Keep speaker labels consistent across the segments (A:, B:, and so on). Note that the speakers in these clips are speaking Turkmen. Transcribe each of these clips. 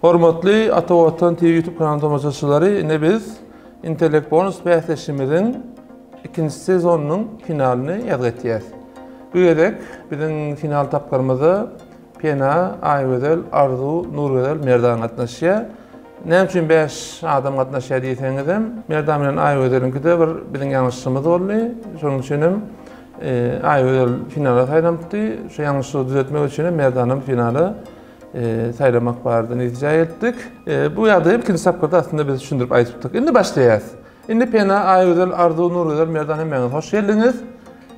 A: Hormatly Ata Watan TV YouTube kanalynyň tomaşaçylary, ine biz Intellekt Bonus bäsleşigimiziň ikinji sezonynyň finalyny ýazgy etýäs. Bu gezek biziň final tapgyrymyza Pena, Aýgözel, Arzuw, Nurgözel, Merdan gatnaşýar. Näme üçin 5 adam gatnaşýar diýseňizem, Merdan bilen Aýgözeliňki-de bir biziň ýalňyşlygymyz boldy. Şonuň üçin hem Aýgözel finala saýlanypdy. Şu ýalňyşlygy düzetmek üçin hem Merdanam finala saýlamak barada netijä gelipdik. Bu ýagdaýy ikinji tapgyrda aslynda biz düşündirip aýdypdyk. Indi başlaýas. Indi Pena, Aýgözel, Arzuw, Nurgözel, Merdan hemmäňiz hoş geldiňiz.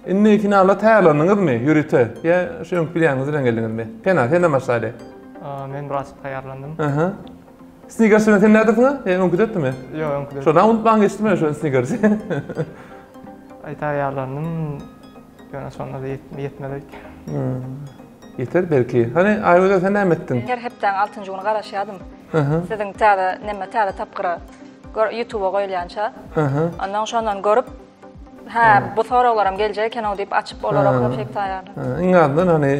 A: Indi finala taýýarlandyňyzmy ýörite? Ýa şu öňki bilýäniňiz bilen geldiňizmi? Pena, senden başlaýly.
B: Men birazjyk taýýarlandym.
A: Aha. Snickers bilen sen nädersiň? Ýa öňküde etdimi?
B: Ýok, öňküde.
A: Şonda unutman geçdimi şo Snickers'i?
B: Aý taýýarlandym. Ýöne şonda-da ýetmedi.
A: Ýeter belki. Hany Aýgözel sen näme etdiň?
C: Her hepdäň altynjy güni garaşýadym. Siziň täze neme täze tapgyra gör ýutuba goýulýança. Ondan şondan görüp hä bu soraglaram geljek eken-ow diýip açyp olary okap şeýdip taýýarladym.
A: Iň azyndan hany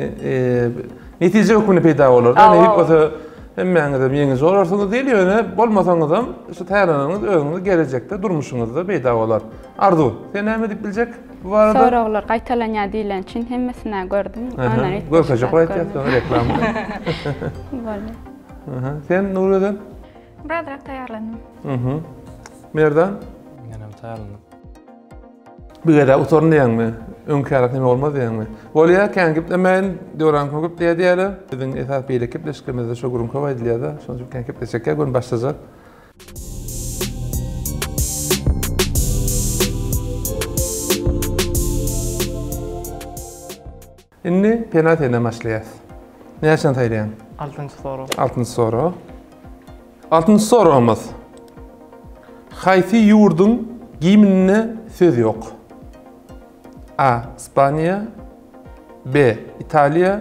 A: netije hökmünde peýda bolar. Hany bolsa hemmäňizem ýeňiji bolarsyňyz diýil, ýöne bolmasaňyzam şu taýýarlananyňyz özüňiz gelejekde durmuşyňyzda peýda bolar. Arzuw, sen näme diýip biljek?
D: Bu barada Soraglar gaýtalanýar diýlen üçin hemmesini gördüm. Ondan üýtgeşik
A: Görkezjek aýtýas soň reklama.
D: Boldy.
A: Sen Nurgözel?
E: Birazrak taýýarlandym.
A: Mhm. Merdan?
F: Menem taýýarlandym.
A: Bir gezek utaryn diýýäňmi? Öňki ýaly neme bolmaz diýýäňmi? Bolýa, kän geplemäýin, Döwran köp gepleýär diýýärler. Biziň esasy beýleki gepleşiklerimizde şo gürrüň köp aýdylýar-da. Şonuň üçin kän gepleşjek ýa göni başlajak. Indi Pena senden başlaýas. Näçeni saýlaýaň?
B: Altynjy sorag.
A: Altynjy sorag. Altynjy soragymyz. Haýsy ýurduň gimninde söz ýok? A. Ispaniýa B. Italiýa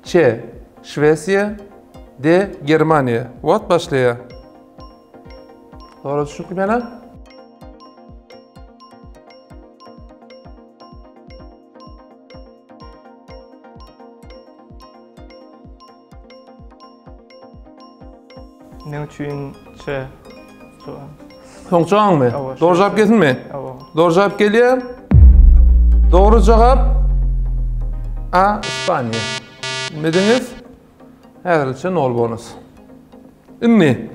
A: C. Şwesiýa D. Germaniýa. Wagt başlaýar. Sorag düşnükli Pena?
B: Meň üçin C.
A: Soň jogabymy? Dogry jogap gelsinmi? Dogry jogap gelýär. Dogry jogap A. Ispaniýa. Bilmediňiz. Häzirlikçe nol bonus. Indi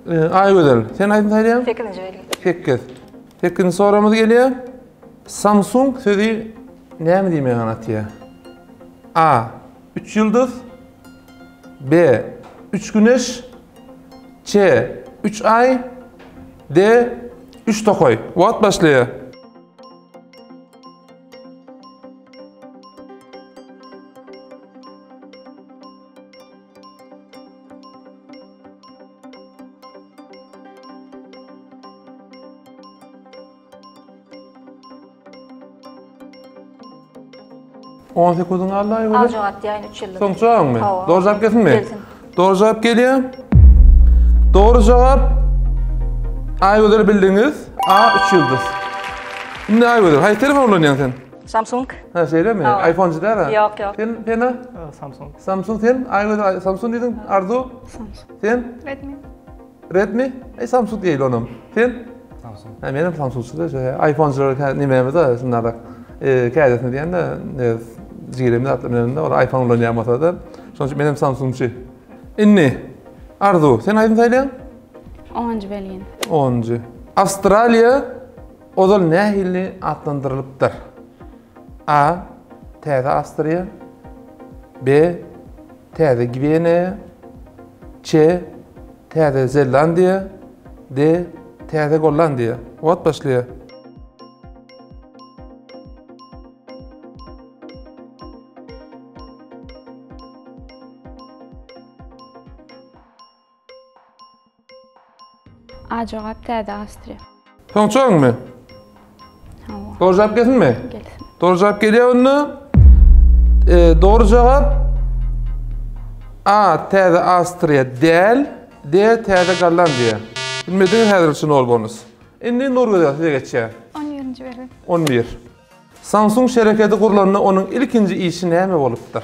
A: e, Aýgözel, sen aýdym saýlaýaň?
C: 8-nji belgi.
A: 8. 8-nji soragymyz gelýär. Samsung sözi näme diýmegi aňlatýar? A. 3 ýyldyz B. 3 güneş C. 3 aý D. 3 tokaý. Wagt başlaýar. On sekundyň galdy Aýgül.
C: Al jogap diýäýin 3 ýyldyz.
A: Soň jogabyňmy?
C: Hawa.
A: Dogry jogap gelsinmi?
C: Gelsin.
A: Dogry jogap gelýär. Dogry jogap Aýgözel bildiňiz. A 3 ýyldyz. Indi Aýgözel, haýsy telefon ulanýaň sen?
C: Samsung.
A: Ha, şeýlemi?
C: Hawa.
A: iPhone-çy däl-ä?
C: Ýok, ýok.
A: Sen Pena?
B: Samsung.
A: Samsung sen? Aýgözel Samsung diýdiň, Arzuw?
D: Samsung.
A: Sen?
E: Redmi.
A: Redmi? Ey Samsung diýeli onam. Sen?
F: Samsung.
A: Ha, menem Samsungçy da, şeýle iPhone-çylar kä nememiz da, şunlarda. E, kädesini diýende, ne jiremiz atly bilen de, ol iPhone ulanýan bolsa da, şonuň üçin menem Samsungçy. Indi Arzu, sen haýsyny saýlaýaň?
D: 10-njy belgini.
A: 10-njy. Awstraliýa ozal nähili atlandyrylypdyr? A. Täze Awstriýa. B. Täze Gwineýa. C. Täze Zelandiýa. D. Täze Gollandiýa. Wagt başlaýar.
D: A jogap Täze Awstriýa.
A: Soň çagyňmy?
D: Hawa.
A: Dogry jogap gelsinmi?
D: Gelsin.
A: Dogry jogap gelýär onda. E, dogry jogap A. Täze Awstriýa däl. D. Täze Gollandiýa. Bilmediňiz häzir üçin nol bonus. Indi Nurgözel size geçýär.
E: 11-nji belgi.
A: 11. Samsung şereketi gurlanda onuň ilkinji işi näme bolupdyr?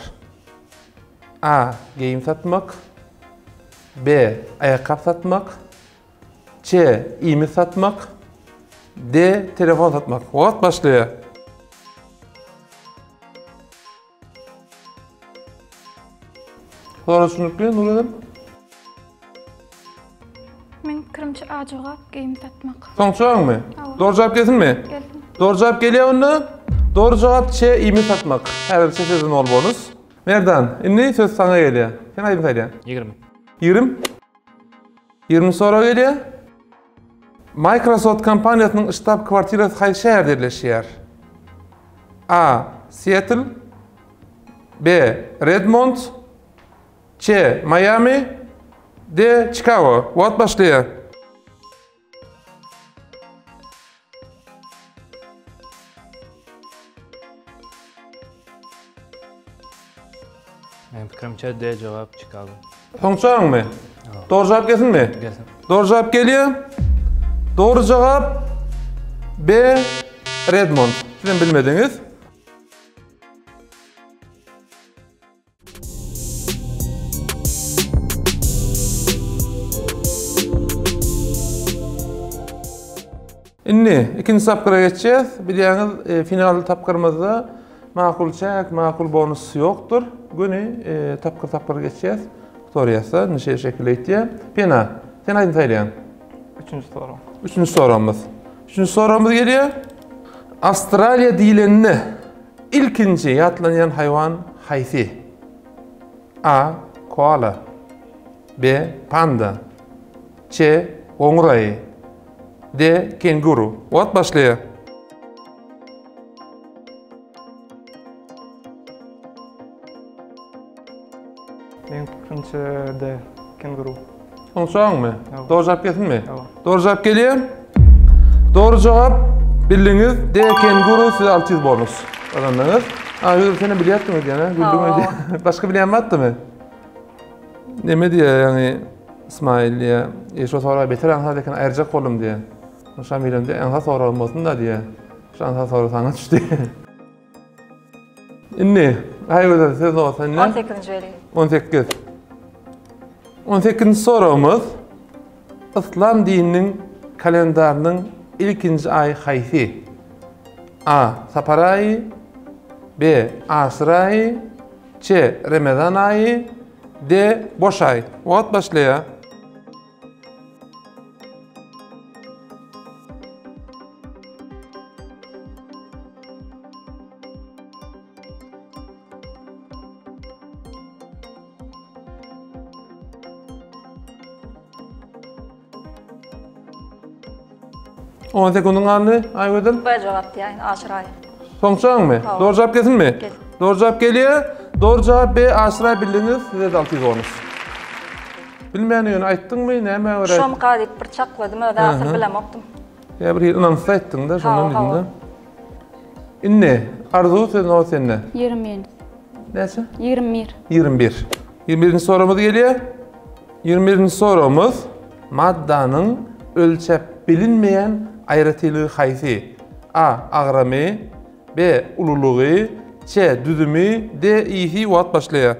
A: A. Geýim satmak. B. Aýakgap satmak. C. Iýmit satmak. D. Telefon satmak. Wagt başlaýar. Sorag düşünikli Nurgözel?
E: Meň pikirimçe A jogap geýim satmak.
A: Soň jogabyňmy? Dogry jogap gelsinmi?
E: Gelsin.
A: Dogry jogap gelýär onda. Dogry jogap C iýmit satmak. Häzirlikçe sizde nol bonus. Merdan, indi söz saňa gelýär. Sen aýdym saýlaýaň.
F: 20.
A: 20. 20 sorag gelýär. Microsoft kompaniýasynyň ştab kwartirasy haýsy şäherde ýerleşýär? A. Seattle B. Redmond C. Miami D. Çikago. Wagt başlaýar.
F: Meň pikirimçe D jogap Çikago.
A: Soň çagyňmy? Dogry jogap gelsinmi?
F: Gelsin.
A: Dogry jogap gelýär. Dogry jogap B. Redmond. Sizem bilmediňiz. Indi ikinji tapgyra geçýäs. Bilýäňiz, e, final tapgyrymyzda makul çäk, makul bonus ýokdur. Göni e, tapgyr-tapgyr geçýäs. Gutarýas-da, indi şeýle şekilde gitýär. Pena, sen aýdym saýlaýaň.
B: Üçünji sorag.
A: Üçünji soragymyz. Üçünji soragymyz gelýär. Awstraliýa diýlende Ilkinji ýatlanýan haýwan haýsy? A. Koala B. Panda C. Goňur aýy D. Kenguru Wagt başlaýar.
B: Meň pikirimçe D. Kenguru.
A: Soňmy? Dogry jogap gelsinmi? Dogry jogap gelýär. Dogry jogap bildiňiz. D kenguru size 600 bonus gazandyňyz. A, ýöne sen bilýärdiň öýdýän, ha? Güldüň öýdýän. Başga bilýän bardymy? Neme diýýär, ýagny Ismail diýýär. E, şo sorag beter aňsat eken, aýyrjak boldum diýýär. Şamilem diýýär, aňsat soragym bolsun-da diýýär. Şu aňsat sorag saňa düşdi. Indi, Aýgözel söz o sende.
C: 18-nji belgi.
A: 18. 18-nji soragymyz. Yslam dininiň kalendarynyň ilkinji aýy haýsy? A. Sapar aýy B. Aşyr aýy C. Remezan aýy D. Boş aý. Wagt başlaýar. On sekundyň galdy, Aýgözel.
C: B jogap diýäýin, Aşyr aý.
A: Soň çagyňmy? Dogry jogap gelsinmi?
C: Gelsin.
A: Dogry jogap gelýär. Dogry jogap B, Aşyr aý bildiňiz, size-de 600 bonus. Bilmän ýöne aýtdyňmy, nämä görä?
C: Şomka diýip bir çakladym, özi asyl bilemokdym.
A: Ýa bir hili ynamsyz aýtdyň-da, şondan diýdim-de. Indi, Arzuw söz nobat sende.
D: 21.
A: Näçe?
D: 21.
A: 21. 21-nji soragymyz gelýär. 21-nji soragymyz maddanyň ölçäp bilinmeýän aýratynlygy haýsy? A. Agramy, B. Ululygy, C. Düzümi, D. Ysy. Wagt başlaýar.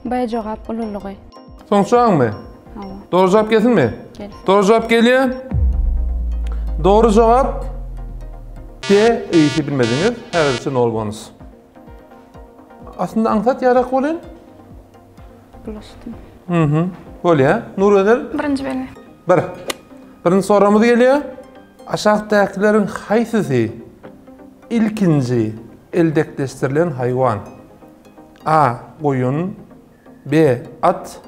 D: B jogap ululygy.
A: Soň çaňmy?
D: Hawa.
A: Dogry jogap gelsinmi?
D: Gelsin.
A: Dogry jogap gelýär. Dogry jogap D. Ýiti bilmediňiz. Häzirçe nol bonus. Aslynda aňsat ýarak bolýan.
D: Bulaşdym.
A: Mhm. Bolýar. Nurgözel?
E: Birinji belgi.
A: Bir. Birinji soragymyz gelýär. Aşakdakylaryň haýsysy ilkinji eldekleşdirilen haýwan? A. Goýun B. At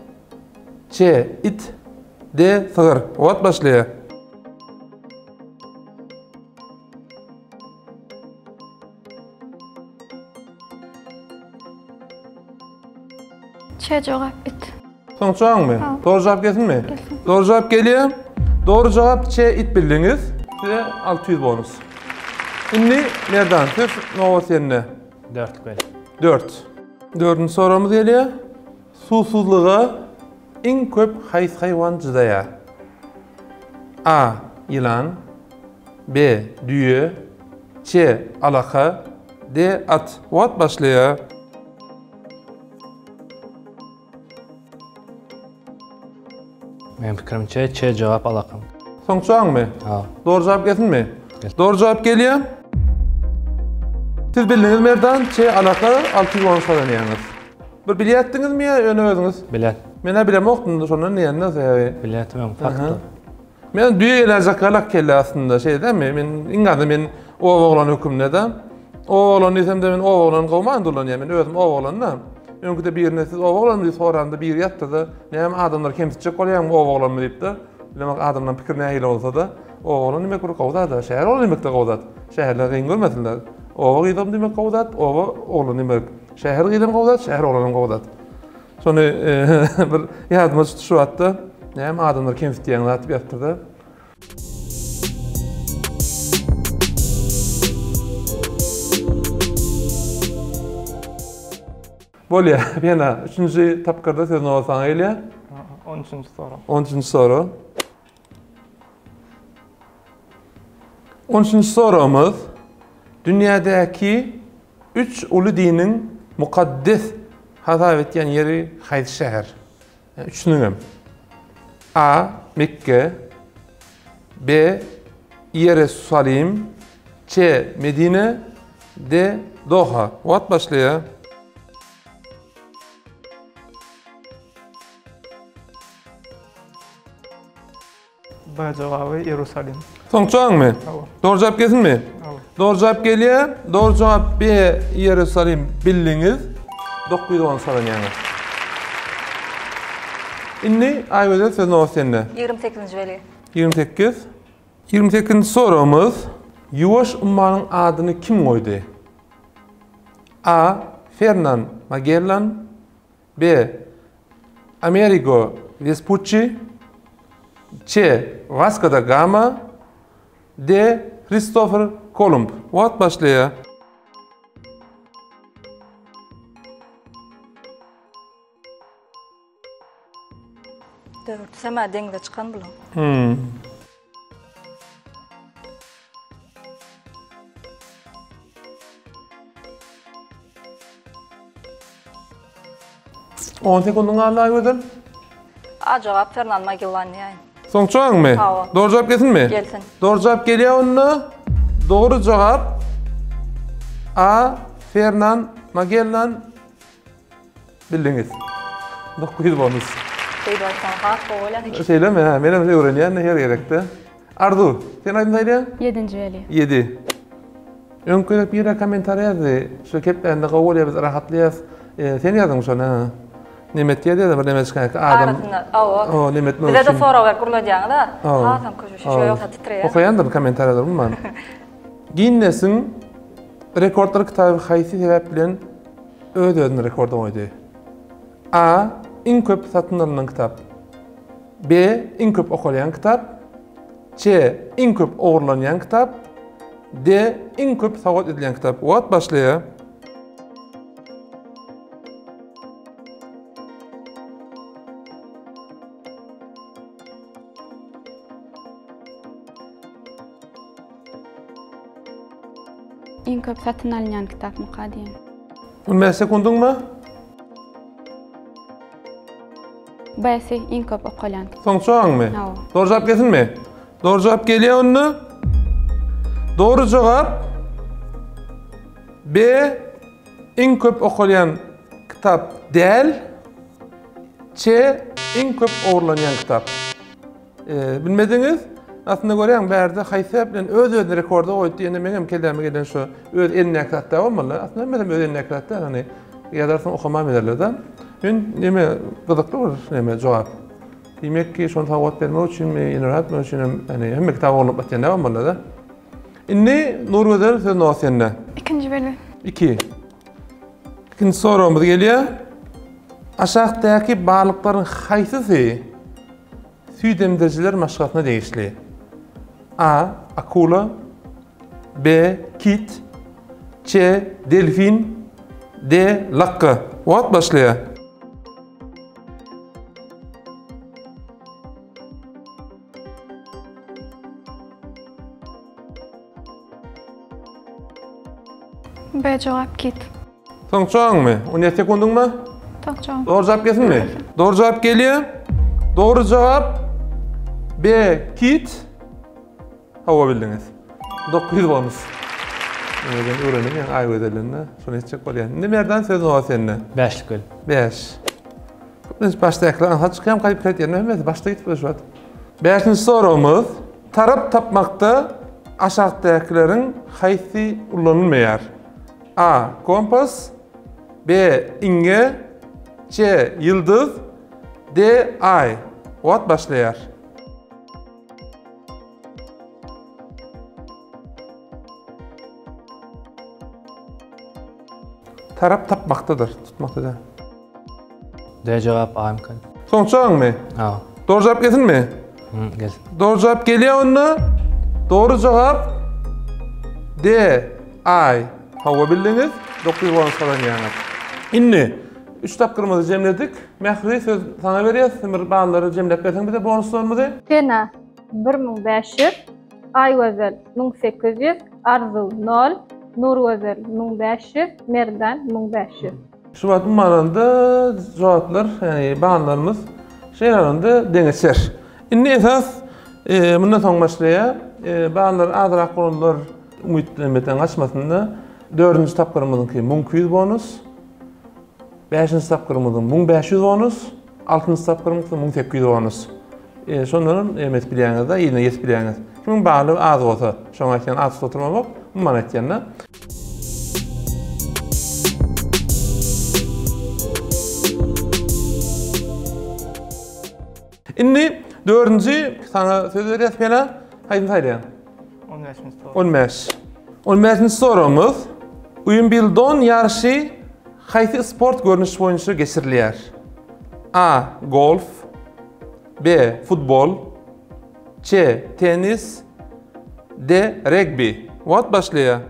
A: C. It D. Sygyr. Wagt başlaýar.
E: Ç jogap it.
A: Soň çaňmy? Dogry jogap gelsinmi?
E: Gelsin.
A: Dogry jogap gelýär. Dogry jogap Ç it bildiňiz. Size 600 bonus. Indi Merdan söz nobat sende.
F: Dörtlük bel.
A: 4. Dördünji soragymyz gelýär. Suwsuzlyga. iň köp haýsy haýwan jydaýar? A. Ýylan B. Düýe C. Alaka D. At Wagt başlaýar.
F: Meň pikirimçe C jogap alakam.
A: Soň çaňmy?
F: Ha.
A: Dogry jogap gelsinmi? Dogry jogap gelýär. Siz bildiňiz Merdan, C alaka 600 bonus gazanýaňyz. Bir bilýärdiňizmi ýa ýöne özüňiz?
F: Bilýän.
A: Men-ä bilemokdym şondan diýende sebäbi.
F: Bilýärdim öň fakt.
A: Men düýe geläjek ýalak kelle aslynda şeýle dälmi? Men iň azyndan men oba oglany höküminde-de. Oba oglany diýsem-de men oba oglany gowy manyda ulanýan. Men özüm oba oglany-da. Öňküde birine siz oba oglanymy diýip soramda biri ýatdy-da, näme adamlary kemsitjek bolýaňmy oba oglanymy diýip-de. Bilemok adamlaryň pikiri nähili bolsa-da, oba oglany diýmek bir gowy zat-a. Şäher oglany diýmek-de gowy zat. Şäherler kyn görmesinler. Oba gyzam diýmek gowy zat, oba oglany diýmek. Şäher gyzam gowy zat, şäher oglanam gowy zat. Şony bir ýadyma düşdi şu wagtda. Näme adamlar kemsitýäň zat diýip ýazypdyr-da. Bolýar, Pena, üçünji tapgyrda söz nobat saňa gelýär.
B: On üçünji sorag.
A: On üçünji sorag. On üçünji soragymyz dünýädäki üç uly diniň mukaddes hasap etýän ýeri haýsy şäher? Üçüniň hem. A. Mekke B. Iýerusalim C. Medine D. Doha. Wagt başlaýar.
B: B jogaby Ierusalim.
A: Soň çaňmy?
B: Hawa.
A: Dogry jogap gelsinmi?
B: Hawa.
A: Dogry jogap gelýär. Dogry jogap B Ierusalim bildiňiz. 910 gazanýaňyz. Indi Aýgözel söz nobat sende.
C: 28-nji belgi.
A: 28. 28-nji soragymyz Ýuwaş ummanyň adyny kim goýdy? A. Fernan Magellan B. Amerigo Vespuççi C. Wasko da Gama D. Hristofer Kolumb Wagt başlaýar.
C: Dördüsem-ä deňze çykan bulaň.
A: Hmm. On sekundyň galdy Aýgözel.
C: A jogap Fernan Magellan diýäýin.
A: Soň çaňmy?
C: Hawa.
A: Dogry jogap gelsinmi?
C: Gelsin.
A: Dogry jogap gelýär onda. Dogry jogap A. Fernan Magellan Bildiňiz. 900 bonus.
C: Şeýdip aýtsaň has gowy bolýar eken.
A: Şeýlemi? Hä, menem öwrenýän her gezekde. Arzuw, sen aýdym saýlaýaň?
D: Ýedinji weli.
A: Ýedi. Öňki gezek birä kommentariýa ýazdy. Şu kepbände gowy bolýar biz rahatlaýas. Sen ýazdyňmy şony? Hä. Nemet diýýär diýýär bir nemeçkaky adam.
C: Arasynda, hawa.
A: O, nemet
C: Bize-de sorag berip gürledýäňiz-a. Hasam köşeşip, şo ýogsa titreýär.
A: Okaýandyr kommentariýalary umuman. Ginnesiň rekordlar kitaby haýsy sebäp bilen öz-özüni rekorda goýdy? A. Iň köp satyn alnan kitap. B. Iň köp okalýan kitap. C. Iň köp ogurlanýan kitap. D. Iň köp sowgat edilýän kitap. Wagt başlaýar.
D: Iň köp satyn alynýan kitapmyka diýen.
A: 15 sekundyňmy?
D: B-si iň köp okalýan.
A: Soň çaňmy?
D: Hawa.
A: Dogry jogap gelsinmi? Dogry jogap gelýär onda. Dogry jogap B iň köp okalýan kitap däl. C iň köp ogurlanýan kitap. Bilmediňiz? Aslynda görýäň bärde haýsy sebäp bilen öz-özüni rekorda goýdy diýende meňem kelläme gelen şu öz elindäki zat däl bolmaly. Aslynda hemmesem öz elindäki zat däl. Hany ýazarsyň okamam ederler-de. Men neme gyzykly bir neme jogap. Diýmek ki şony sowgat bermek üçinmi, ýene etmek üçin hem hany hemme kitaby ogurlap atýan däl bolmaly-da. Indi Nurgözel söz nobat sende.
E: Ikinji belgi.
A: 2. Ikinji soragymyz gelýär. Aşakdaky balyklaryň haýsysy Süýdemdirijiler maşgalasyna degişli. A. Akula B. Kit C. Delfin D. Lakga Wagt başlaýar.
E: B jogap kit.
A: Soň jogabyňmy? 17 sekundyňmy?
E: Soň jogap.
A: Dogry jogap gelsinmi? Dogry jogap gelýär. Dogry jogap B kit. Hawa bildiňiz. 900 bonus. Öňden öwrendim ýa aý gözelinde. Şony etjek bolýan. Indi Merdan söz nowa sende.
F: Bäşlik bel.
A: 5. Köplenç başdakylar aňsat çykýar, gaýyp gaýyp ýerine hemmesi başda gitip şu wagt. Bäşinji soragymyz tarap tapmakda aşakdakylaryň haýsy ulanylmaýar? A. Kompas B. Iňňe C. Ýyldyz D. Aý. Wagt başlaýar. Tarap tapmakdadyr, tutmakda däl.
F: D jogap A mümkin.
A: Soň çagyňmy?
F: Ha.
A: Dogry jogap gelsinmi?
F: Hı, gelsin.
A: Dogry jogap gelýär onda. Dogry jogap D. Aý. Hawa bildiňiz. 900 bonus gazanýaňyz. Indi 3 tapgyrymyzy jemledik. Mähri söz saňa berýäs. Sen bir ballary jemläp berseň bize bonuslarymyzy.
G: Sena 1500, Aýgözel 1800, Arzuw nol, Nurgözel 1500, Merdan 1500.
A: Şu wagt ummananda jogaplar, ýagny ballarymyz şeýle alanda deňeçer. Indi esas e, mundan soň başlaýar. E, ballar azrak bolanlar umyt bilen beten gaçmasynda. Dördünji tapgyrymyzyňky 1200 bonus. Bäşinji tapgyrymyzyň 1500 bonus. Altynjy tapgyrymyzda 1800 bonus. E, şondan hem em edip bilýäňiz-de, yzyna ýetip bilýäňiz. Kimiň baly az bolsa, şoňa aýtýan az tutup oturmamok, umuman aýtýan-da. Indi dördünji saňa söz berýäs Pena. Haýsyny saýlaýaň?
B: 15-nji sorag.
A: 15. 15-nji soragymyz Uimbildon ýaryşy haýsy sport görnüşi boýunça geçirilýär? A. Golf B. Futbol C. Tennis D. Regbi Wagt başlaýar.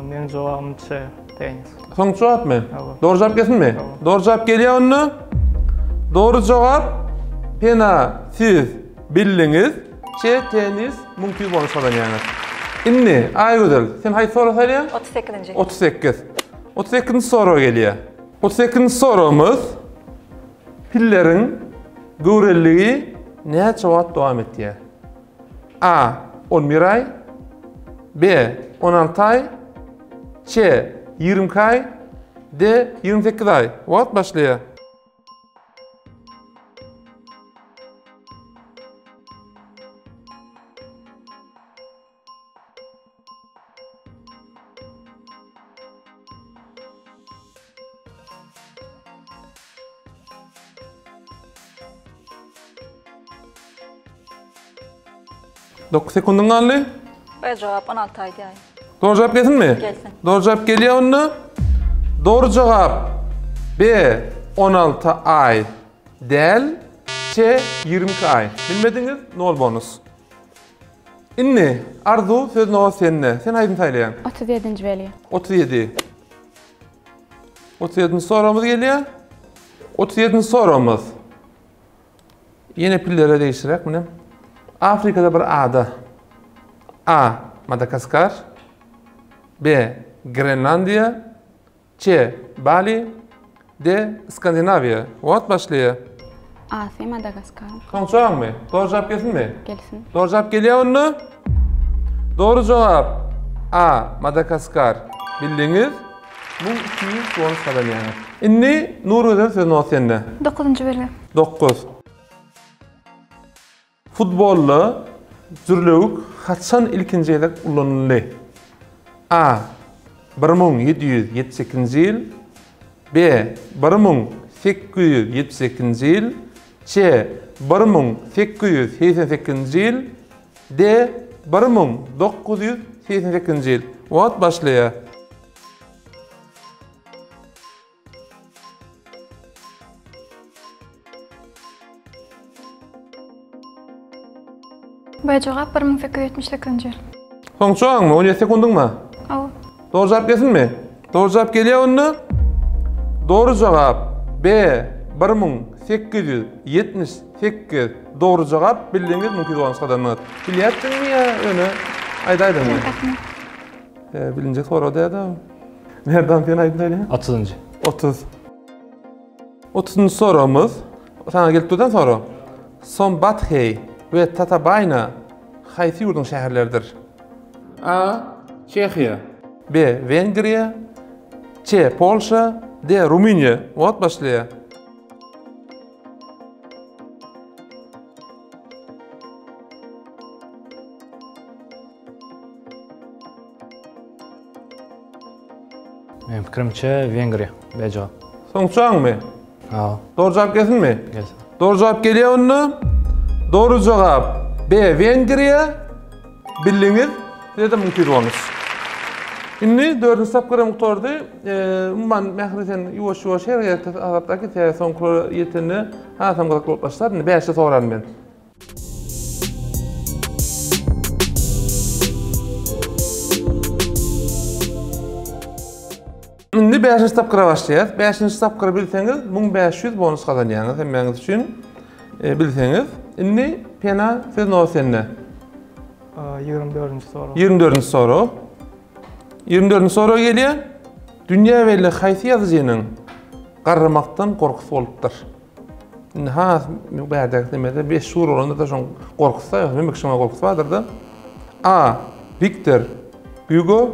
B: Meň jogabym C, tennis.
A: Soňky jogapmy? Dogry jogap gelsinmi? Dogry jogap gelýär onda. Dogry jogap Pena siz bildiňiz. C tennis 1200 bonus gazanýaňyz. Indi Aýgözel, sen haýsy sorag saýlaýaň?
C: 38-nji.
A: 38. 38-nji sorag gelýär. 38-nji soragymyz Pilleriň göwreliligi näçe wagt dowam etýär? A. 11 aý B. 16 aý C. 22 aý D. 28 aý Wagt başlaýar. 9 sekundyň galdy.
C: B jogap 16 aý diýäýin.
A: Dogry jogap gelsinmi?
C: Gelsin.
A: Dogry jogap gelýär onda. Dogry jogap B 16 aý däl, C 22 aý. Bilmediňiz, 0 bonus. Indi Arzuw söz nobat sende. Sen haýsyny saýlaýaň?
D: 37-nji belgi.
A: 37. 37-nji soragymyz gelýär. 37-nji soragymyz. Ýene pillere degişliräk muny. Afrikada bir ada. A. Madagaskar. B. Grenlandiýa. C. Bali. D. Skandinawiýa. Wagt başlaýar.
D: A-sy Madagaskar.
A: Soň jogabymy? Dogry jogap gelsinmi?
D: Gelsin.
A: Dogry jogap gelýär onda. Dogry jogap A. Madagaskar. Bildiňiz. 1200 bonus gazanýaňyz. Indi Nurgözel söz nobat sende.
E: 9-njy belgi.
A: 9. Futbolda jürlewük haçan ilkinji gezek ulanyldy? A. 1772-nji ýyl B. 1872-nji ýyl C. 1888-nji ýyl D. 1988-nji ýyl Wagt başlaýar.
E: B jogap 1878-nji ýyl.
A: Soň çogaňmy? 17 sekundyňmy?
E: Hawa.
A: Dogry jogap gelsinmi? Dogry jogap gelýär onda. Dogry jogap B 1888-nji. 1878 dogry jogap bildiňiz 1200 bonus gazandyňyz. Bilýärsiňmi ýa ýöne aýdaýdyňmy? E, bilinjek sorag däl-de. Merdan sen aýdyň aýdyň.
F: 30-njy.
A: 30. 30-njy soragymyz. Saňa gelip durdan sorag. Sombatheý we Tatabaýna haýsy ýurduň şäherleridir?
H: A. Çehiýa.
A: B. Wengriýa. C. Polşa. D. Rumyniýa. Wagt başlaýar.
F: Meniň pikirimçe Wengriýa. B jogap.
A: Soňky jogabyňmy?
F: Ha.
A: Dogry jogap gelsinmi?
F: Gelsin.
A: Dogry jogap gelýär onda. Dogry jogap B. Wengriýa. Bildiňiz. Size-de 1200 bonus. Indi dördünji tapgyr hem gutardy. Umuman Mähri sen ýuwaş-ýuwaş her gezek hasapdaky tä soňkulara ýetende hasam gyzykly bolup başlar. Indi bäşde soraryn men. Indi bäşinji tapgyra başlaýarys. Bäşinji tapgyry bilseňiz, 1500 bonus gazanýaňyz hemmäňiz üçin. E, bilseňiz. Indi Pena söz nobat sende.
B: 24-nji sorag.
A: 24-nji sorag. 24-nji sorag gelýär. Dünýä belli haýsy ýazyjynyň garramakdan gorkusy bolupdyr? Indi has bärdäki nemede meşhur bolanda-da şoň gorkusy da, hemme kişiň gorkusy bardyr-da. A. Wiktor Gýugo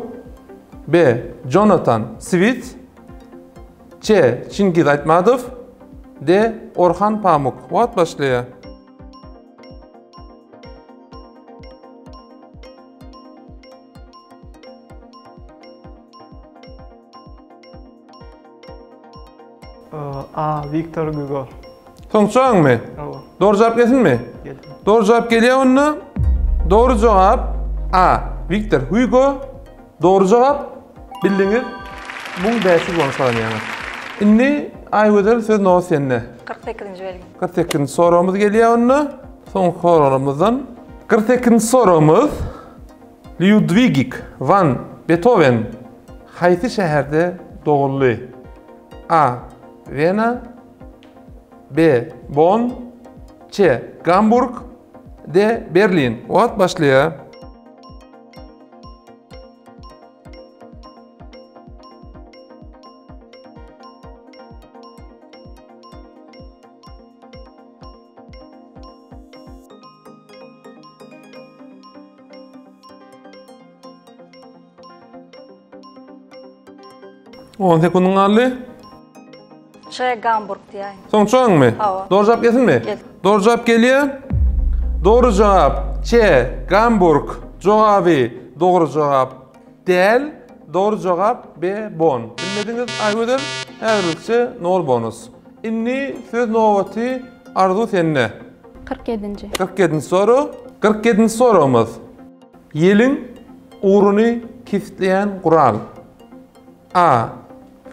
A: B. Jonatan Swit C. Çingiz Aýtmadow D. Orhan Pamuk. Wagt başlaýar.
B: A. Wiktor Gugo.
A: Soňky jogabyňmy?
B: Hawa.
A: Dogry jogap gelsinmi?
B: Gelsin.
A: Dogry jogap gelýär onda. Dogry jogap A. Wiktor Hugo. Dogry jogap bildiňiz. 1500 bonus gazanýaňyz. Indi Aýgözel söz nobat sende.
C: 48-nji belgi.
A: 48-nji soragymyz gelýär onda. Soňky soraglarymyzdan. 48-nji soragymyz Lýudwigik wan Betowen haýsy şäherde doguldy? A. Wena B. Bonn C. Gamburg D. Berlin Wagt başlaýar. On sekundyň galdy.
C: Ç Gamburg diýäýin.
A: Soň çaňmy?
C: Hawa.
A: Dogry jogap gelsinmi?
C: Gel.
A: Dogry jogap gelýär. Dogry jogap Ç Gamburg jogaby dogry jogap däl. Dogry jogap B Bonn. Bilmediňiz Aýgözel. Häzirlikçe nol bonus. Indi söz nobaty Arzuw sende.
D: 47-nji.
A: 47-nji sorag. 47-nji soragymyz. Ýeliň ugruny kesgitleýän gural. A.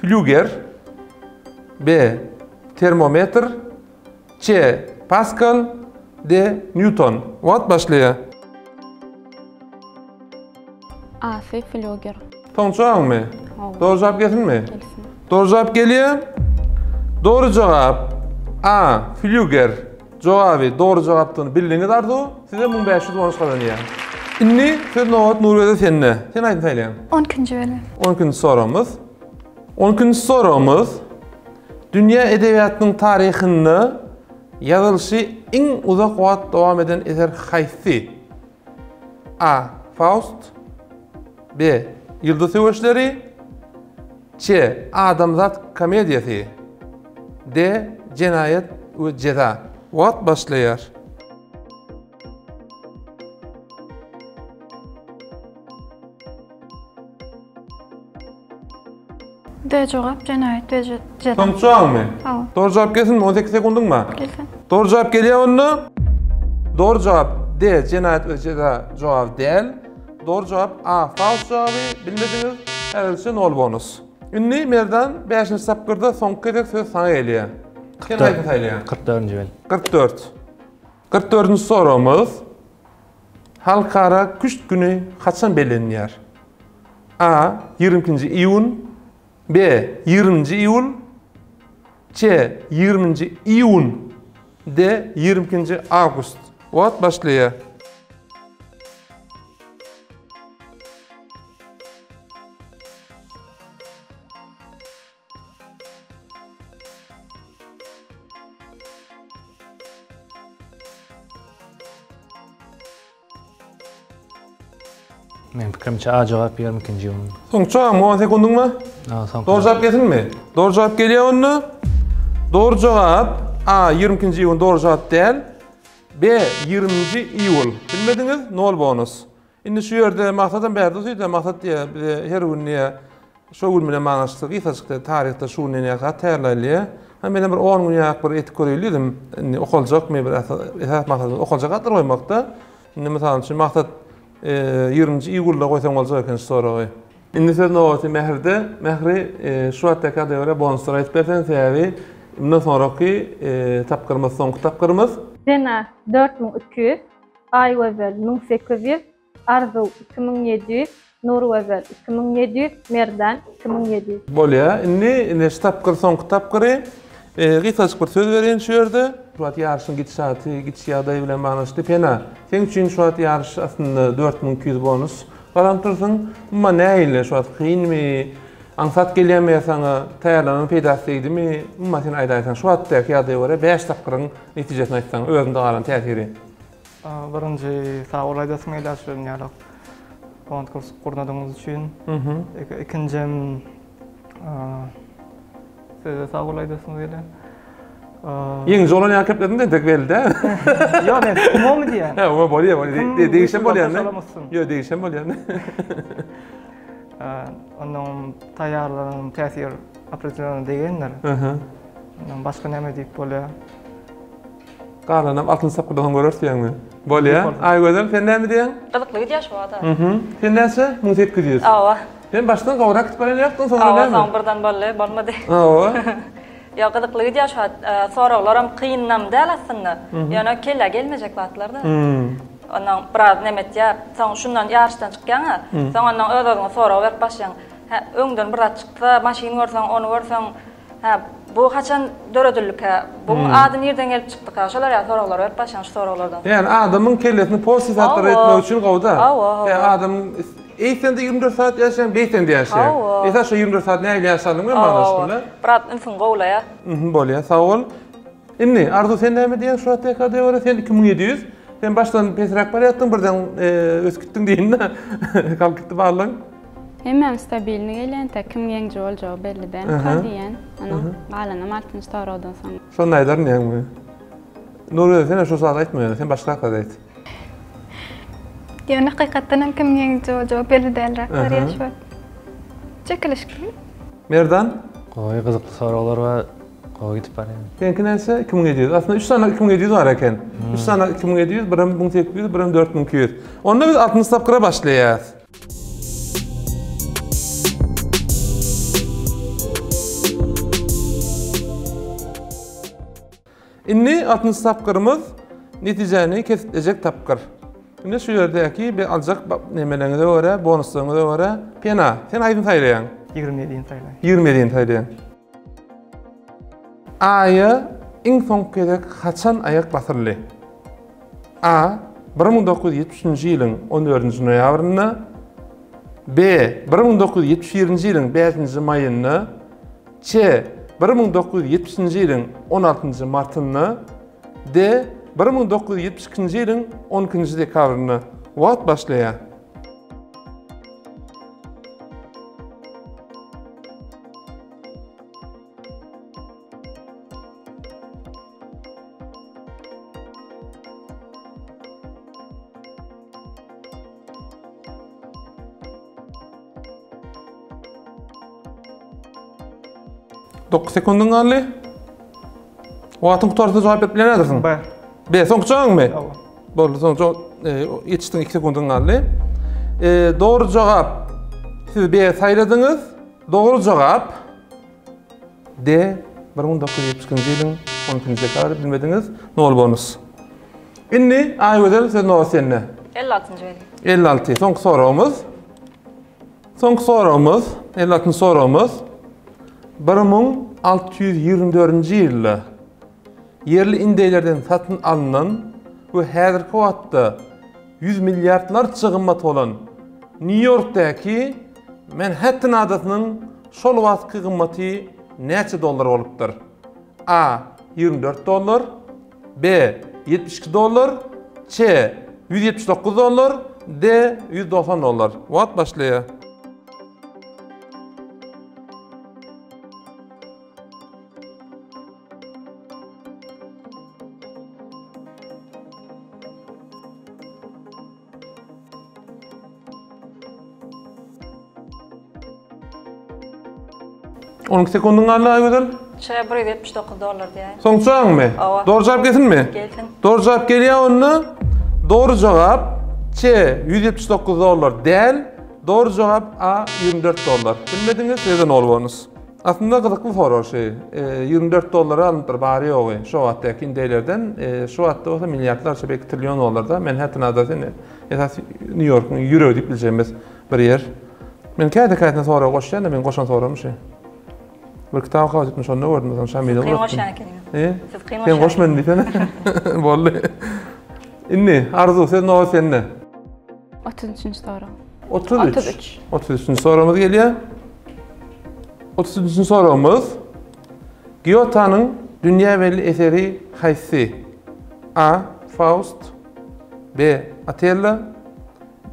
A: Flýuger. B. Termometr. C. Paskal. D. Nýuton. Wagt başlaýar.
D: A-sy flýuger.
A: Soňky jogabyňmy?
D: Hawa.
A: Dogry jogap gelsinmi?
D: Gelsin.
A: Dogry jogap gelýär. Dogry jogap A. Flýuger. Jogaby dogry jogapdygyny bildiňiz Arzuw. Size 1500 bonus gazanýar. Indi söz nobat Nurgözel sende. Sen aýdym saýlaýaň.
E: 12-nji bölüm.
A: 12-nji soragymyz. 12-nji soragymyz dünýä edebiýatynyň taryhynda ýazylyşy iň uzak wagt dowam eden eser haýsy? A. Faust B. Ýyldyz söweşleri C. Adamzat komediýasy D. Jenaýat we jeza Wagt başlaýar.
E: D jogap jenaýat we jeza.
A: Soňky jogabyňmy?
E: Hawa.
A: Dogry jogap gelsinmi? 18 sekundyň bar.
E: Gelsin.
A: Dogry jogap gelýär onda. Dogry jogap D. Jenaýat we jeza jogaby däl. Dogry jogap A. Faust jogaby. Bilmediňiz. Häzirlikçe nol bonus. Indi Merdan 5-nji tapgyrda soňky gezek söz saňa gelýär. Sen haýsyny saýlaýaň?
F: 44-nji bel.
A: 44. 44-nji soragymyz. Halkara küşt güni haçan bellenilýär? A. 22-nji iýun B. 20-nji iýul. C. Ýigriminji iýun. D. Ýigrimi ikinji awgust. Wagt başlaýar.
F: Meň pikirimçe A jogap 22-nji iýun.
A: Soňky jogap 10 sekundyň bar.
F: Ha, soňky.
A: Dogry jogap gelsinmi? Dogry jogap gelýär onda. Dogry jogap A 22-nji iýun dogry jogap däl. B 20-nji iýul. Bilmediňiz, nol bonus. Indi şu ýerde Maksadam bärde otyr-da, Maksat diýýär, bize her gün diýýär, şo gün bilen baglanyşykly gysgajyk diýýär, taryhda şu günden ýa zat taýýarlaýly diýýär. Ha menem bir on gün ýa bir etip göreýli diýdim. Indi okaljakmy bir esas maksadymyz okaljak zatlar goýmakda. Indi mysal üçin Maksat ýigriminji iýulda goýsaň boljak eken şu soragy. Indi söz nobaty Mähirde. Mähri şu wagtdaky ýagdaýa görä bonuslar aýdyp berseň, sebäbi mundan soňraky tapgyrymyz soňky tapgyrymyz.
G: Sena 4200, Aýgözel 1800, Arzuw 2700, Nurgözel 2700, Merdan 2700.
A: Bolýa. Indi ine şu tapgyr soňky tapgyry. Gysgajyk bir söz bereýin şu ýerde. Şu wagt ýaryşyň gidişaty, gidiş ýagdaýy bilen baglanyşykly. Pena, seň üçin şu wagt ýaryş aslynda 4200 bonus gazanyp dursuň. Umuman nähili şu wagt kynmy? Aňsat gelýärmi ýa saňa taýýarlananyň peýdasy degdimi? Umuman sen aýdaýsaň şu wagtdaky ýagdaýa görä bäş tapgyryň netijesini aýtsaň, özüňde galan täsiri.
B: Birinji sag bol aýdasym gelýär şu ýaly konkurs gurnadygyňyz üçin. Ikinjem size sag bol aýdasym gelýär.
A: Ýeňiji bolan ýaly keplediň entek belli däl.
B: Ýok, men umumy diýýän.
A: Hä, umumy bolýar, bolýar. Degişen bolýar. Ýok, degişen bolýar.
B: Ondan taýýarlanan täsir opredelýony degendir. Ondan başga näme diýip bolýar?
A: Galanam altynjy tapgyrda soň göreris diýýäňmi? Bolýa. Aýgözel, sen näme diýýäň?
C: Gyzykly gidýär şu wada.
A: Mhm. Sen näçe? 1800.
C: Hawa.
A: Sen başdan gowrak gidip barýan ýokduň, soňra näme?
C: Hawa, soň birden boldy, bolmady.
A: Hawa.
C: Ýok, gyzykly gidýär şu wagt. Soraglaram kynam däl aslynda. Ýöne kellä gelmejek zatlar-da. Ondan biraz neme etýär. Soň şundan ýaryşdan çykýaň-a. Soň ondan öz-özüňe sorag berip başlaýaň. Hä, öňden bir zat çyksa, maşyn görseň, ony görseň, Hä, bu haçan döredildikä? Buň ady nirden gelip çykdyka? Şolar ýaly soraglary berip başlaň şu soraglardan.
A: Ýani adamyň kellesini posti zatlara etmek üçin gowuda.
C: Hawa, hawa.
A: Ýani adam eýsende 24 saat ýaşaýaň, beýsende ýaşaýaň.
C: Hawa.
A: Esas şo 24 saat nähili ýaşanyň bilen baglanyşykly.
C: Biraz ünsüňi gowulaýar.
A: Mhm, bolýar. Sag bol. Indi Arzuw sen näme diýýäň şu wagt dekada görä sen 2700. Sen başdan pesräk barýardyň, birden ösüp gitdiň diýende galyp gitdi barlygyň.
D: Hemmämiz stabilny gelýän entek kim ýeňiji boljagy belli däl ka diýýän. Onuň galanam altynjy soragdan soň.
A: Şonda aýdaryn ýaňy. Nurgözel senem şo zady aýtma ýöne sen başga zat aýt.
E: Ýöne hakykatdan hem kim ýeňiji boljagy belli dälräk görýän şu wagt. Çekilişikli.
A: Merdan?
F: Gowy gyzykly soraglar bar. Gowy gidip barýar.
A: Seňki näçe? 2700. Aslynda 3 sany 2700 bar eken. 3 sany 2700, birem 1800, birem 4200. Onda biz altynjy tapgyra başlaýas. Indi altynjy tapgyrymyz netijäni kesgitlejek tapgyr. Indi şu ýerdäki bir aljak nemeleriňize görä, bonuslaryňyza görä, Pena, sen haýsyny saýlaýaň?
B: 27-ni saýlaýan.
A: 27-ni saýlaýaň. Aýa iň soňky gezek haçan aýak basyldy? A. 1973-nji ýylyň on dördünji noýabrynda B. 1971-nji ýylyň bäşinji maýynda C. 1970-nji ýylyň on altynjy martynda D. 1972-nji ýylyň on ikinji dekabrynda Wagt başlaýar. Dokuz sekundyň galdy. Wagtyň gutarsa jogap berip bilen
B: B.
A: B, soňky jogabyňmy?
B: Hawa.
A: Boldy, soň jogap e, ýetişdiň 2 sekundyň galdy. E, dogry jogap siz B saýladyňyz. Dogry jogap D 1972-nji ýylyň 12-nji dekabry bilmediňiz. Nol bonus. Indi Aýgözel söz nobat sende.
C: 56-njy belgi.
A: 56. Soňky soragymyz. Soňky soragymyz, 56-njy soragymyz. 1624-nji ýylda ýerli indeýlerden satyn alnan we häzirki wagtda ýüz milliardlarça gymmat bolan Nýu-Ýorkdaky Manhattan adasynyň şol wagtky gymmaty näçe dollar bolupdyr? A. 24 dollar B. 72 dollar C. 179 dollar D. 190 dollar Wagt başlaýar. On iki sekundyň galdy Aýgözel.
C: Şeýle 179 dollar diýäýin.
A: Soň çaňmy?
C: Hawa.
A: Dogry jogap gelsinmi?
C: Gelsin.
A: Dogry jogap gelýär onda. Dogry jogap C 179 dollar däl. Dogry jogap A 24 dollar. Bilmediňiz, size nol bonus. Aslynda gyzykly sorag şu. 24 dollara alnypdyr bary ýogy şo wagtdaky indeýlerden. Şu wagtda bolsa milliardlarça belki trillion dollarda Manhattan adasy indi esas Nýu-Ýorkuň ýüregi diýip biljegimiz bir ýer. Men käte-kätine sorag goşýan-da, meň goşan soragym şu. Bir kitap okap otyrdym, şonda gördüm, soň Şamile
C: Siz kyn
A: ugrattym.
C: goşýan ekeniňiz.
A: E?
C: Siz kyn
A: Sen
C: goşýan
A: goşmadyn diýsene. Boldy. Indi Arzuw söz nobat sende.
D: 33-nji sorag.
A: 33.
D: 33.
A: 33-nji soragymyz gelýär. 33-nji soragymyz. Gýotanyň dünýä belli eseri haýsy? A. Faust B. Otello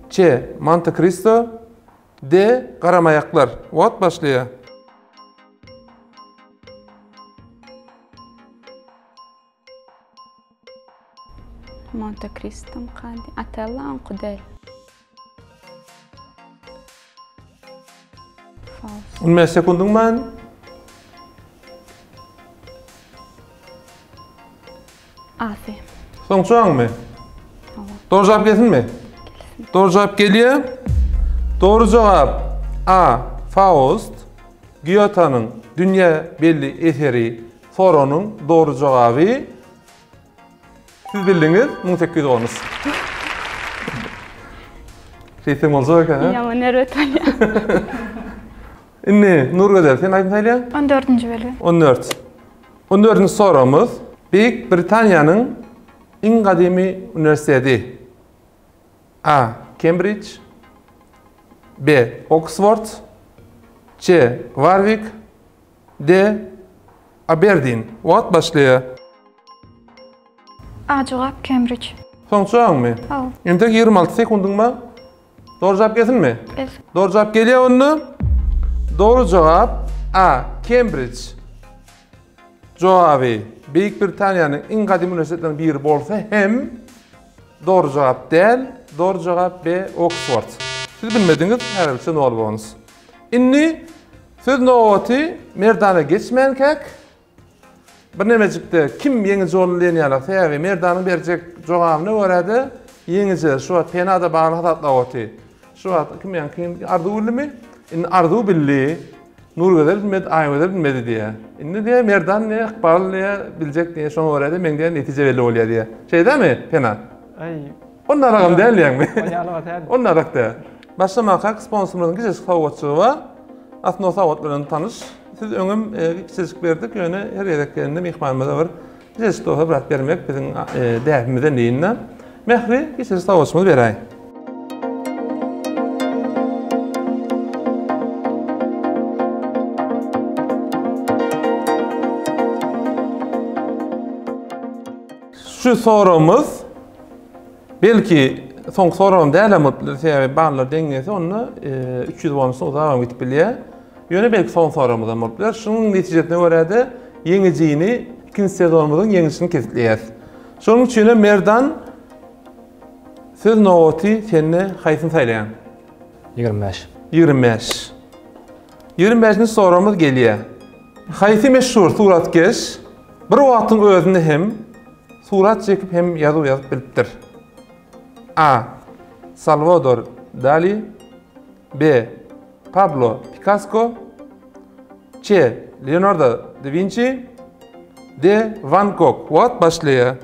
A: C. Monte Kristo D. Garamaýaklar. Wagt başlaýar.
D: Monte Kristo mykady? Otello oňky däl. Faust.
A: 15 sekundyň bar.
D: Asy.
A: Soň çaňmy? Dogry jogap gelsinmi?
D: Gelsin.
A: Dogry jogap gelýär. Dogry jogap A. Faust. Gýotanyň dünýä belli eseri Soranyň dogry jogaby siz bildiňiz 1813. Şeýtseň boljak eken, ha?
D: Ýaman erbet bolýar.
A: Indi Nurgözel sen aýdym saýlaýaň?
E: 14-nji belgi.
A: 14. 14-nji soragymyz Beýik Britaniýanyň iň gadymy uniwersiteti. A. Kembrij B. Oksford C. Warwik D. Aberdin. Wagt başlaýar.
E: A jogap Kembrij.
A: Soň jogabyňmy?
E: Hawa.
A: Entek 26 sekundyň bar. Dogry jogap gelsinmi?
E: Gelsin.
A: Dogry jogap gelýär onda. Dogry jogap A. Kembrij. Jogaby Beýik Britaniýanyň iň gadymy uniwersitetleriniň biri bolsa hem dogry jogap däl. Dogry jogap B. Oksford. Siz bilmediňiz, häzirlikçe nol bonus. Indi söz nobaty Merdana geçmänkäk, birnemejikde kim ýeňiji boldy diýen ýaly, sebäbi Merdanyň berjek jogabyna görä-de ýeňijiler şu wagt Penada bagly hasaplap otyr. Şu wagt kim ýaňky kim Arzuw bildimi? Indi Arzuw bildi, Nurgözel bilmedi, Aýgözel bilmedi diýýär. Indi diýýär Merdan diýýär, Ykbal diýýär, biljek diýýär, şoňa görä-de meň diýýär netije belli bolýar diýýär. Şeýdemi, Pena?
B: Aý.
A: Ondaragam däl diýýäňmi?
B: Onýalyga däl.
A: Ondarak däl. Başlamakak sponsorymyzyň kiçijik sowgatjygy bar. Aslynda o sowgat bilen tanyş. Siz öňem kiçijik berdik, ýöne her gezek gelende myhmanymyza bir kiçijik bolsa bir zat bermek biziň däbimizden diýin-de. Mähri, kiçijik sowgatjygymyzy beräý. Şu soragymyz Belki soňky soragym dälem bolup biler, sebäbi ballar deň gelse onda 300 bonusdan uzagam gidip bilýär. Ýöne belki soň soragymyzam bolup biler. Şunuň netijesine görä-de ýeňijini ikinji sezonymyzyň ýeňijisini kesgitleýäris. Şonuň üçin hem Merdan söz nobaty sende haýsyny saýlaýaň?
F: 25.
A: 25. 25-nji soragymyz gelýär. Haýsy meşhur suratkeş bir wagtyň özünde hem Surat çekip hem ýazuw ýazyp bilipdir. A. Salwador Dali B. Pablo Pikasko C. Leonardo da Winçi D. Van Gog Wagt başlaýar.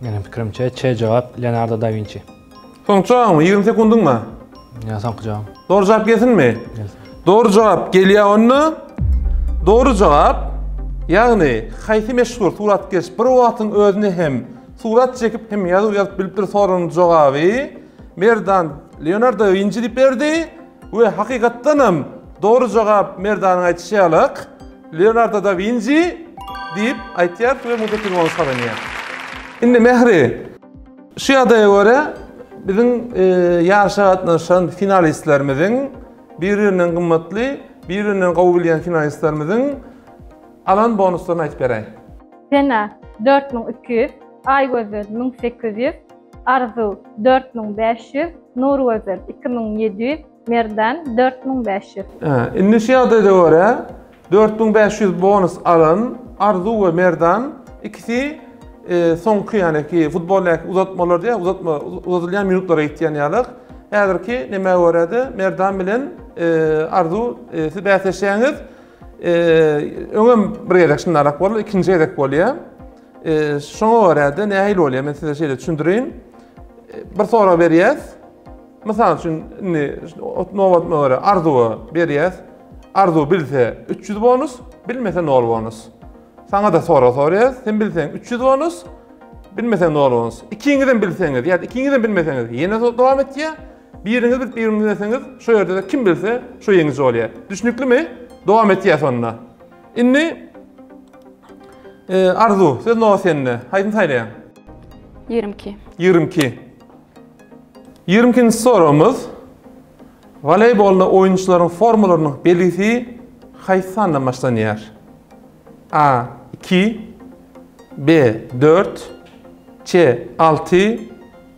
F: Meniň pikirimçe C jogap Leonardo da Vinci.
A: Soň çaňmy? 20 sekundyň bar.
F: Ýa soňky jogap.
A: Dogry jogap gelsinmi?
F: Gelsin.
A: Dogry jogap gelýär onda. Dogry jogap, ýagny haýsy meşhur suratkeş bir wagtyň özünde hem surat çekip hem ýazuw ýazyp bilipdir soragynyň jogaby Merdan Leonardo da Winçi diýip berdi we hakykatdan hem dogry jogap Merdanyň aýdyşy ýalyk Leonardo da Winçi diýip aýtýar we 1800 bonus gazanýar. Indi Mähri Şu ýagdaýa görä, biziň ýaryşa gatnaşan finalistlerimiziň bir-birinden gymmatly, bir-birinden gowy bilýän finalistlerimiziň alan bonuslaryny aýdyp beräý.
G: Sena, 4200, Aýgözel, 1800, Arzuw, 4500, Nurgözel, 2700, Merdan, 4500.
A: Indi şu ýagdaýda görä, 4500 bonus alan Arzuw we Merdan ikisi soňky ýaneki futboldaky uzatmalar diýýär, uzatma uzadylýan minutlara gitýän ýalyk. Häzirki nämä görä-de Merdan bilen Arzuw siz bäsleşýäňiz. Öňem bir gezek şundarak boldy, ikinji gezek bolýar. Şoňa görä-de nähili bolýar, men size şeýle düşündireýin. Bir sorag berýäs. Mysal üçin, indi nobatyna görä Arzuwa berýäs. Arzuw bilse 300 bonus, bilmese 0 bonus. Saňa-da sorag soraýas. Sen bilseň 300 bonus, bilmeseň 0 bonus. Ikiňizem bilseňiz ýa-da ikiňizem bilmeseňiz ýene dowam etýär. Biriňiz bilip, biriňiz bilmeseňiz, şo ýerde-de kim bilse, şo ýeňiji bolýar. Düşnüklimi? Dowam etýäs onda. Indi Arzuw, söz nobat sende. Haýsyny saýlaýaň?
D: 22.
A: 22. 22-nji soragymyz. Woleýbolda oýunçylaryň formalarynyň belgisi haýsy sandan başlanýar? A. 2 B. 4 C. 6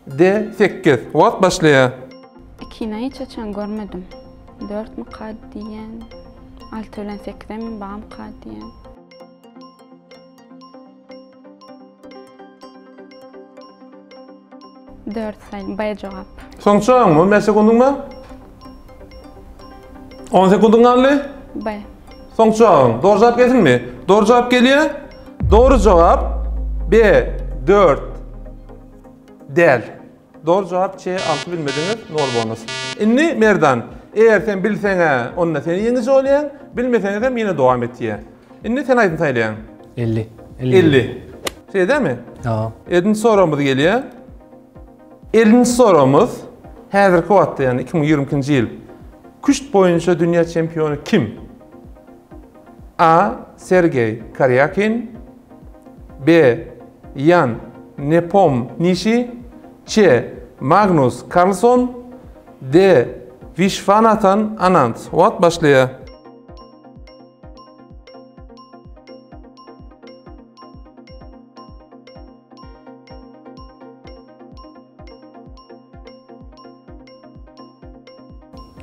A: D. 8 Wagt başlaýar.
D: Ikini hiç haçan görmedim. Dörtmika diýýän. Alty bilen sekizem barmyka diýýän. 4 saýyn B jogap.
A: Soň çagyňmy? 15 sekundyň bar. 10 sekundyň galdy.
D: B.
A: Soň çagyň. Dogry jogap gelsinmi? Dogry jogap gelýär. Dogry jogap B 4 däl. Dogry jogap C 6 bilmediňiz 0 bonus. Indi Merdan, eger sen bilseň-ä, onda sen ýeňiji bolýaň, bilmeseňizem ýene dowam etýär. Indi sen aýdyň saýlaýaň.
F: 50.
A: 50. Şeýle dälmi?
F: Ýa.
A: Ellinji soragymyz gelýär. Ellinji soragymyz häzirki wagtda, ýagny 2022-nji ýyl küşt boýunça dünýä çempiony kim? A. Sergeý Karýakin B. Ýan Nepomnişi C. Magnus Karlson D. Wişwanathan Anand Wagt başlaýar.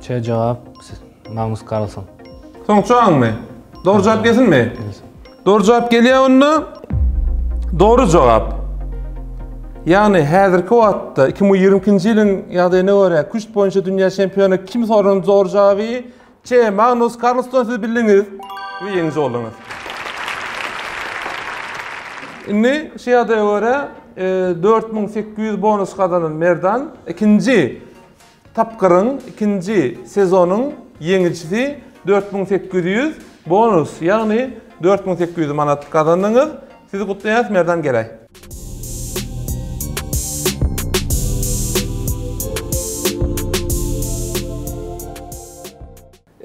F: C jogap Magnus Carlsen.
A: Soň çaňmy? Dogry jogap gelsinmi? Dogry jogap gelýär onda. Dogry jogap. Ýagny häzirki wagtda 2022-nji ýylyň ýagdaýyna görä küşt boýunça dünýä çempiony kim soragynyň dogry jogaby C. Magnus Karlsson siz bildiňiz we ýeňiji bolduňyz. Indi şu ýagdaýa görä 4800 bonus gazanan Merdan ikinji tapgyryň, ikinji sezonyň ýeňijisi 4800 bonus, ýagny 4800 manat gazandyňyz. Sizi gutlaýarys Merdan Gereý.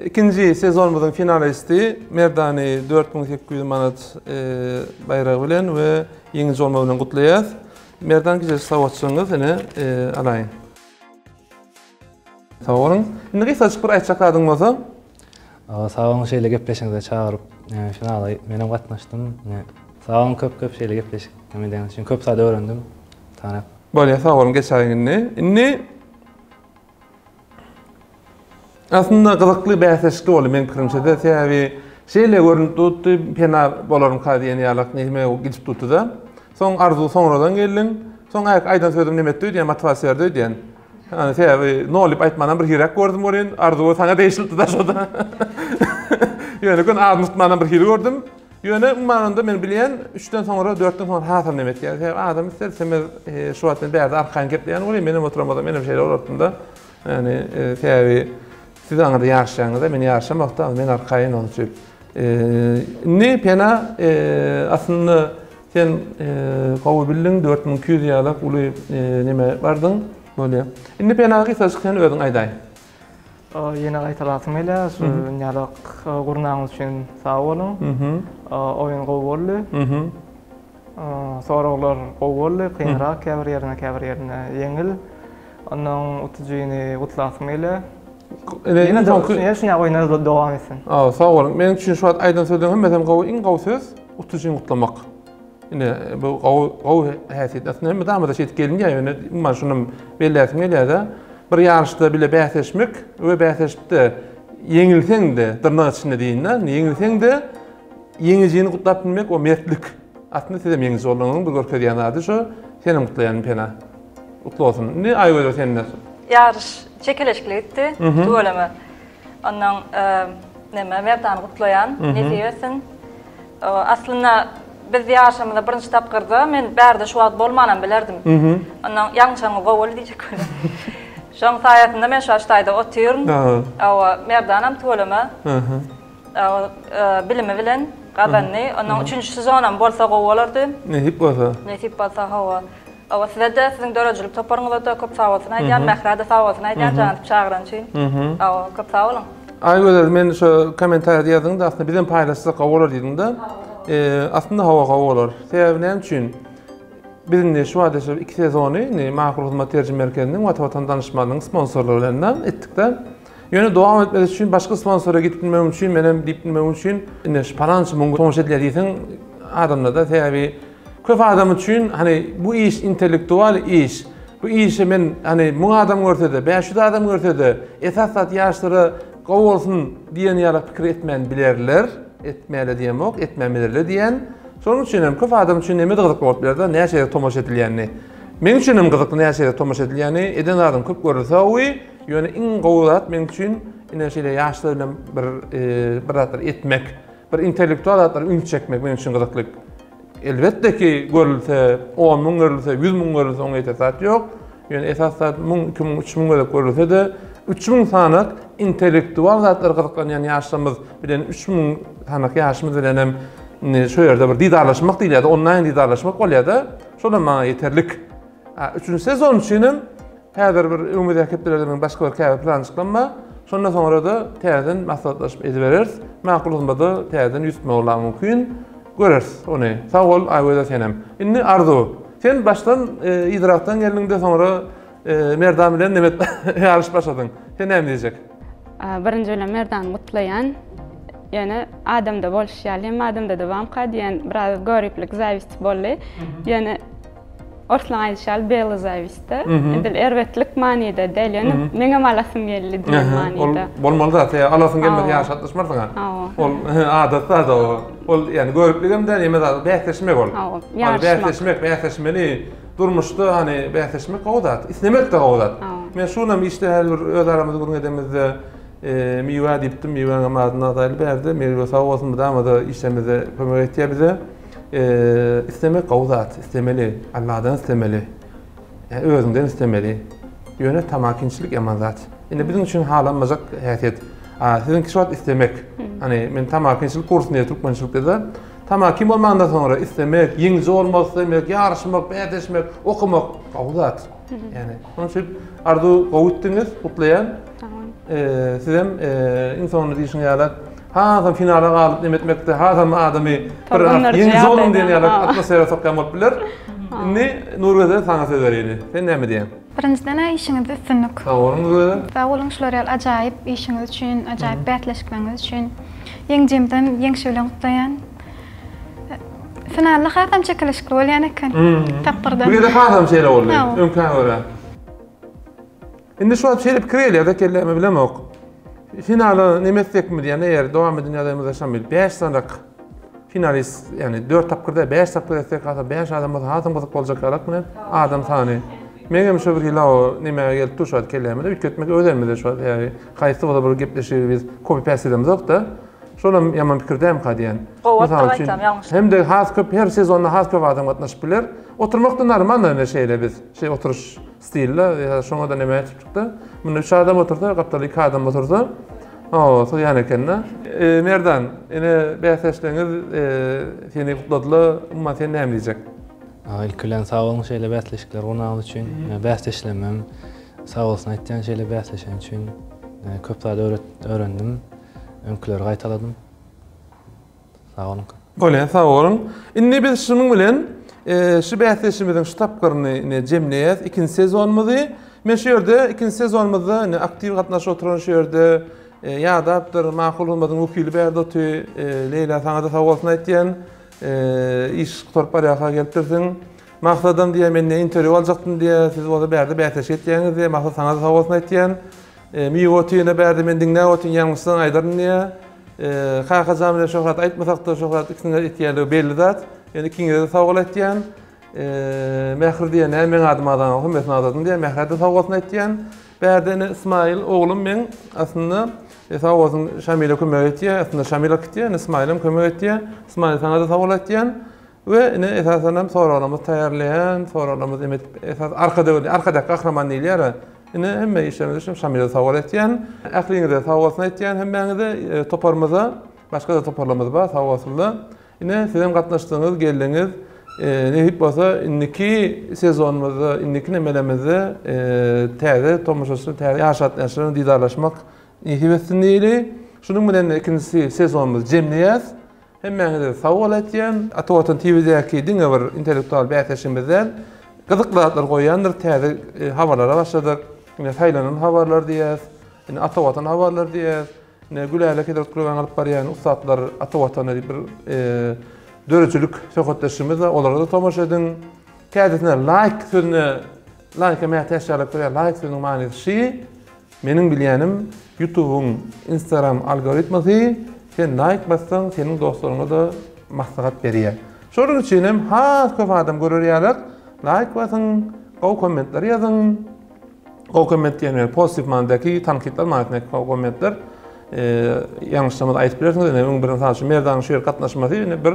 A: Ikinji sezonymyzyň finalisti Merdany 4800 manat baýragy bilen we ýeňiji bolmagy bilen gutlaýarys. Merdan gijesi sowgatçylygyňyz ine alaýyň. Sag boluň. Indi gysgajyk bir aýtjak zadyň bolsa.
F: Sag boluň şeýle gepleşigiňize çagyryp, finala menem gatnaşdym. Sag boluň köp köp şeýle gepleşik edeniňiz üçin köp zat öwrendim. Taňryk.
A: Bolýar sag boluň geçäýiň indi. Indi Aslynda gyzykly bäsleşikli boldy meň pikirimçe-de. Sebäbi şeýle görünip durdy, pena bolarmyka diýen ýalak neme gidip durdy-da. Soň Arzuw soňradan geldiň. Soň äk aýdan sözüm neme etdi öýdýän, motiwasiýa berdi öýdýän. Ýani sebäbi nol diýip aýtmanam bir hiräk gördüm welin, Arzuwa saňa degişlidi-de şo-da. Ýöne gün adyny tutmanam bir hili gördüm. Ýöne umuman men bilýän, üçden soňra, dörtden soňra hasam neme etýär. Sebäbi adam ister-istemez şu wagt men bärde arkaýyn gepleýän welin, menem oturan bolsam, menem şeýle bolardym-da. Ýani sebäbi siz aňyrda ýaşaýaňyzda men ýaşamakda men arkaýyn onuň üçin. Indi Pena aslynda sen gowy bildiň 4200 ýalak uly neme bardyň. Bolýar. Indi Pena gysajyk sen özüň aýdaý.
B: Ýene gaýtalasym gelýär, şu ýalak gurnagyňyz üçin sag boluň. Oýun gowy boldy. Soraglar gowy boldy, kynrak käbir ýerine, käbir ýerine ýeňil. Ondan utujyny gutlasym gelýär. Ýene soňky ýene şuňa oýna dowam etsin.
A: Sag boluň. Meniň üçin şu wagt aýdan sözleriň hemmesem gowy, iň gowy söz utujyny gutlamak. Ine, bu gowy, gowy häsiýet. Aslynda hemme damada şeýdip gelinýär, ýöne umuman şunam belläsim gelýär-de. Bir ýaryşda bile bäsleşmek we bäsleşipde ýeňilseň-de, dyrnak içinde diýin-de, ýeňilseň-de ýeňijini gutlap bilmek o mertlik. Aslynda sizem ýeňiji bolduňyz, bu görkezýän zady şo. Senem gutlaýan Pena. Gutly bolsun. Indi Aýgözel sende.
C: Ýaryş çekeleşikli gitdi. Tüweleme. Ondan neme Merdany gutlaýan. Nesip etsin. Aslynda biz ýaryşymyzda birinji tapgyrda men bärde şu wagt bolmanam bilerdim. Ondan ýalňyşanyňyz gowy boldy diýjek bolýan. Şoň saýasynda men şu wagt şu taýda otyryn. Hawa, Merdanam tüweleme. Bilimi bilen gazandy. Ondan üçünji sezonam bolsa gowy bolardy.
A: Nesip bolsa.
C: Nesip bolsa, hawa. Hawa, size-de, siziň döredijilik toparyňyza-da köp sag bolsun aýdýan, Mährä-de sag bolsun aýdýan, janyp çagyran üçin. Hawa, köp sag boluň.
A: Aýgözel, men şo kommentariýada ýazdyňda, aslynda bizem paýlaşsak gowy bolar diýdiňde. Aslynda hawa gowy bolar. Sebäbi näme üçin? Biz indi şu wagta şu iki sezony indi Makul Hyzmat Terjime Merkeziniň Wata Watan Danyşmanyň sponsorlygy bilen etdik-de. Ýöne dowam etmesi üçin başga sponsora gidip bilmegim üçin, menem diýip bilmegim üçin indi şu palança müň tomaşa edilýär diýseň adamlarda sebäbi Köp adam üçin hany bu iş intellektual iş. Bu işi men hany 1000 adam görse-de, 500 adam görse-de, esas zat ýaşlara gowy bolsun diýen ýaly pikir etmän bilerler. Etmäle diýemok, etmän bilerler diýen. Şonuň üçin hem köp adam üçin neme gyzykly bolup biler-de, näçe gezek tomaşa edilýänini. Meň üçin hem gyzykly näçe gezek tomaşa edilýäni, eden zadym köp görülse gowy, ýöne iň gowy zat meň üçin ine şeýle ýaşlar bilen bir bir zatlar etmek, bir intellektual zatlara üns çekmek meň üçin gyzykly. Elbetde ki, görülse, on müň görülse, 100 müň görülse oňa ýeter zat ýok. Ýöne esas zat müň, 2000, 3000 gezek görülse-de, 3000 sanak intellektual zatlara gyzyklanýan ýaşlarymyz bilen 3000 sanak ýaşymyz bilen hem indi şu ýerde bir didarlaşmak diýilýär-de, onlaýn didarlaşmak bolýar-da, şol hem maňa ýeterlik. Üçünji sezon üçin hem Häzir bir öňümizdäki hepdelerde meniň başga bir käbir planjyklarym bar. Şondan soňra-da täzeden maslahatlaşyp edibereris. Makul bolmasa täzeden ýüz tutmak bolar mümkin. Göreris ony. Sag bol Aýgözel senem. Indi Arzuw. Sen başdan yzrakdan geldiňde soňra Merdan bilen neme ýaryşyp başladyň. Sen näme diýjek?
D: Birinji bilen Merdany gutlaýan. Ýöne adamda bolşy ýaly hemme adamda-da bamka diýen biraz göriplik zawist boldy. Ýöne Orslaň aýdyşy ýaly bela zawistde. Edil erbetlik manyda däl, ýöne meňem alasym geldi diýen manyda.
A: Ol bolmaly zat, ýa alasyň gelmese ýaryş gatnaşmarsyň-a. Ol adat zat o. Ol ýani göripligem däl, ýeme zat, bäsleşmek ol.
D: Ýaryşmak.
A: Bäsleşmek, bäsleşmeli. Durmuşda hany bäsleşmek gowy zat, islemek-de gowy zat. Men şunam işde her bir öz aramyzda gürrüň edemizde Miwä diýipdim, Miwäňem adyny agzaýly bärde. Miwe sag bolsun, mydama-da işlerimizde kömek etýär bize. Istemek gowy zat, istemeli, Alladan istemeli. Ýa özüňden istemeli. Ýöne tamakinçilik ýaman zat. Indi biziň üçin halanmajak häsiýet. A siziňki şu wagt istemek. Hani men tamakinçilik gursun diýe türkmençilikde-de. Tamakin bolmandan soňra istemek, ýeňiji bolmak istemek, ýaryşmak, bäsleşmek, okamak gowy zat. Ýani, şonuň üçin Arzuw gowy gitdiňiz, gutlaýan. Sizem iň soňunda diýşiň ýaly Hasam finala galyp neme etmekde hasam adamy bir ýeňiji boldum diýen ýaly atmosfera sokýan bolup biler. Indi Nurgözel saňa söz bereli. Sen näme diýýäň?
E: Birinjiden-ä işiňizde üstünlik.
A: Sag boluň Nurgözel.
E: Sag boluň şular ýaly ajaýyp işiňiz üçin, ajaýyp bäsleşikleriňiz üçin. Ýeňijimizem ýeňşi bilen gutlaýan. Finalda hasam çekeleşikli bolýan eken. Tapgyrdan.
A: Bu gezek hasam şeýle boldy. Öňkä görä. Indi şu wagt şeýle pikir gelýär-de kelläme bilemok. Finala neme etsekmi diýen eger dowam eden ýagdaýymyzda Şamil 5 sanak finalist, ýagny 4 tapgyrda 5 tapgyr etsek hasa 5 adam bolsa hasam gyzyk boljak ýalak bilen adam sany. Meňem şu bir hili o nemäge gelip dur şu wagt kelläme-de üýtgetmek öz elimizde şu wagt ýagny haýsy bolsa bir gepleşigi biz copy paste edemizok-da. Şolam ýaman pikir dälmika diýýän.
C: Gowy bolupdyr gaýtam ýalňyş.
A: Hem-de has köp her sezonda has köp adam gatnaşyp biler. Oturmak-da normal ine şeýle biz. Şeý oturyş stilde ýa şoňa-da neme çykdy. Munda üç adam otursa, gapdalda iki adam otursa, hawa, sygýan eken-de. Merdan, ine bäsdeşleriňiz seni gutladylar. Umuman sen näme diýjek?
F: Ilki bilen sag boluň şeýle bäsleşikler gurnagyňyz üçin. Bäsdeşlerimem sag bolsun aýtýan şeýle bäsleşeni üçin. Köp zat öwrendim. Öňküleri gaýtaladym. Sag boluň.
A: Bolýar, sag boluň. Indi biz şunuň bilen şu bäsleşigimiziň şu tapgyryny ine jemleýäs, ikinji sezonymyzy. Men şu ýerde ikinji sezonymyzda ine aktiw gatnaşyp oturan şu ýerde ýadapdyr, Makul Hyzmatyň wekili bärde oty. Leýla saňa-da sag bolsun aýtýan. Iş gutaryp barýarka gelipdirsiň. Maksadam diýýär, men ne interwýu aljakdym diýýär, siz bolsa bärde bäsleşik etýäňiz diýýär. Maksat saňa-da sag bolsun aýtýan. Miwe oty ýene bärde men diňläp otyryn ýalňyşsaň aýdaryn diýýär. Kakajan bilen Şöhrat aýtmasakda Şöhrat ikisiniň etýänligi belli zat. Ýöne ikiňize-de sag bol aýtýan. Mähri diýýär näme meň adymy agzaňok hemmesini agzadyň diýýär. Mährä-de sag bolsun aýtýan. Bärde ine Ismail oglum meň aslynda sag bolsun Şamile kömek etýär. Aslynda Şamil akytýar ine Ismailem kömek etýär. Ismail saňa-da sag bol aýtýan. We ine esasanam soraglarymyzy taýýarlaýan, soraglarymyzy em edip esas arkada görünýär, arkadaky gahryman diýilýär-ä. Ine hemme işlerimiz üçin Şamile sag bol aýtýan. Ähliňize sag bolsun aýtýan hemmäňize, toparymyza, başga-da toparlarymyz bar, sag bolsunlar. Ine sizem gatnaşdyňyz, geldiňiz. Nesip bolsa indiki sezonymyzda, indiki nemelemizde täze tomaşaçy, täze ýaş gatnaşyjylar bilen didarlaşmak nesip etsin diýeli. Şunuň bilen ikinji sezonymyzy jemleýäs. Hemmäňize sag bol aýtýan. Ata Watan TVdäki diňe bir intellektual bäsleşigimiz däl. Gyzykly zatlar goýýandyr. Täze habarlara başladyk. Ine saýlanan habarlar diýýäs. Ine Ata Watan habarlary diýýäs. Ine Gülälek Hezret Gülüň alyp barýan ussatlar Ata Watana diýip bir döredijilik söhbetdeşligimiz bar. Olara-da tomaşa ediň. Täzesine laýk sözüne laýka mätäç ýaly görýär. Laýk sözüniň manysy şi. Meniň bilýänim ýutubyň instagram algoritmasy sen laýk bassaň seniň dostlaryňa-da maslahat berýär. Şonuň üçin hem has köp adam görer ýalak laýk basyň, gowy kommentler ýazyň. Gowy komment diýen ýaly pozitiw manydaky, tankytlar manysyndaky gowy kommentler. Ýalňyşlarymyzy aýdyp bilersiňiz. Ine öň bir mysal üçin Merdanyň şu ýere gatnaşmasy ine bir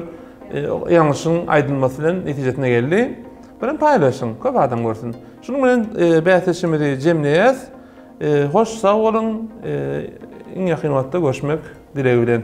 A: ýalňyşyň aýdylmasy bilen netijesine geldi. Birem paýlaşyň, köp adam görsün. Şunuň bilen bäsleşigimizi jemleýäs. Hoş sag boluň. Iň ýakyn wagtda görüşmek dilegi bilen.